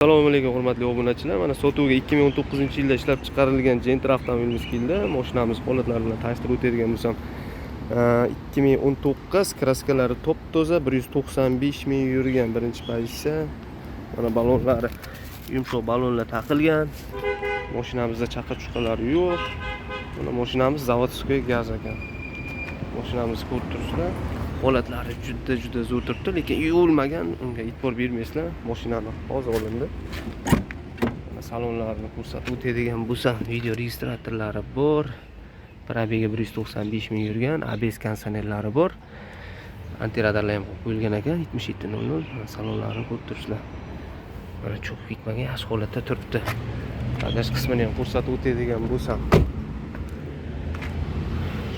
Assalomu alaykum, hurmatli obunachilar. Mana sotuvga 2019-yilda ishlab chiqarilgan Gentra avtomobilimiz keldi. Mashinamiz holatlari bilan tanishtirib o'tadigan bo'lsam, 2019, kraskalari top-toza, 195 ming yurgan, birinchi pozitsiya. Mana balonlari yumshoq balonlar taqilgan. Mashinamizda chaqa-chuqalar yo'q. Mana mashinamiz заводской gaz ekan. Mashinamizni ko'rib turibsizlar. Holatlari juda juda zo'r turibdi, lekin yuvilmagan, unga e'tibor bermaysizlar. Mashinani hozir olindi. Mana salonlarini ko'rsatib o'tadigan bo'lsam, video registratorlari bor. Пробег i 195 ming yurgan, ABS konditsionerlari bor. Antiradarlar ham qo'yib qo'yilgan ekan, 7700. Mana salonlarini ko'rib turibsizlar. Mana cho'kib ketmagan, yaxshi holatda turibdi. Bagaj qismini ham ko'rsatib o'tadigan bo'lsam,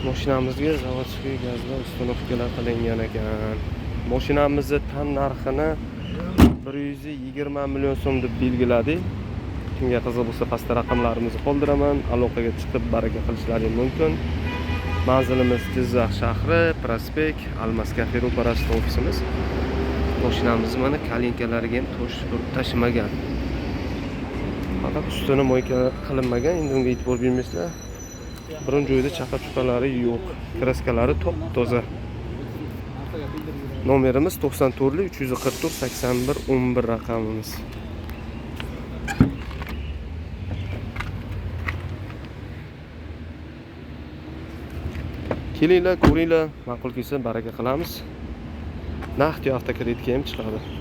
mashinamizga заводской gazda установка lar qilingan ekan. Mashinamizni tan narxini 120 million so'm deb belgiladik. Kimga qiziq bo'lsa, pastda raqamlarimizni qoldiraman. Aloqaga chiqib baraka qilishlari mumkin. Manzilimiz Jizzax shahri, prospekt, Almas kafe ro'parasida ofisimiz. Mashinamiz mana коленка lariga ham tosh urib tashimagan. Faqat ustini мойка qilinmagan, endi unga e'tibor bermaysizlar. Biron joyida chaqa-chuqalari yo'q. Kraskalari top-toza. Nomerimiz 94 344 81 11 raqamimiz. Kelinglar, ko'ringlar, ma'qul kelsa baraka qilamiz. Naqd yo avtokreditga ham chiqadi.